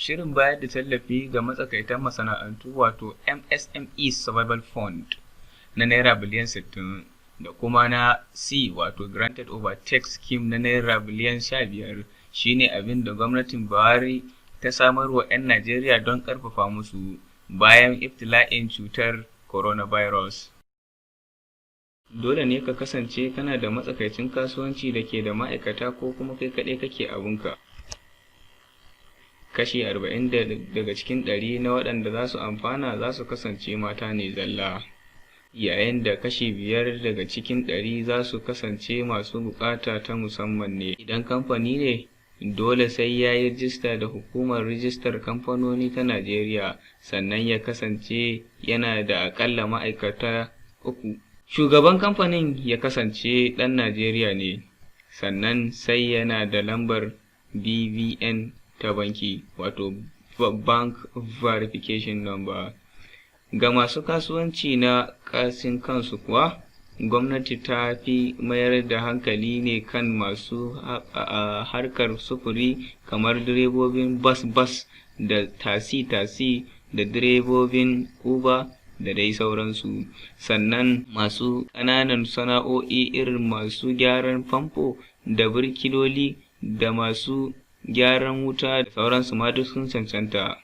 Shirin bayar da tallafi ga matsakaitan masana'antu, wato MSME Survival Fund, na naira biliyan 60 da kuma na C, wato Granted Overtake Scheme, na naira biliyan 15 shine abin da gwamnatin Buhari ta samar wa 'yan Najeriya don karfafa musu bayan ibtila'in cutar coronavirus. Dole ne ka kasance kana da matsakaicin kasuwanci da ke da ma'aikata ko kuma kai kaɗai kake abunka. Kashi 40 daga cikin ɗari na waɗanda za su amfana za su kasance mata ne zalla, yayin da kashi 5 daga cikin ɗari za su kasance masu buƙata ta musamman ne. Idan kamfani ne, dole sai ya yi rijista da Hukumar Rijistar Kamfanoni ta Najeriya, sannan ya kasance yana da aƙalla ma'aikata uku. Shugaban kamfanin ya kasance ɗan Najeriya ne, sannan sai yana da lambar BVN ta banki, wato Bank Verification Number. Ga masu kasuwanci na ƙashin kansu kuwa, gwamnati ta fi mayar da hankali ne kan masu harkar sufuri kamar direbobin bas-bas da tasi-tasi da direbobin Uber da dai sauransu. Sannan masu ƙananan sana'o'i irin masu gyaran famfo da birkiloli da masu gyaran wuta da sauransu ma duk sun cancanta.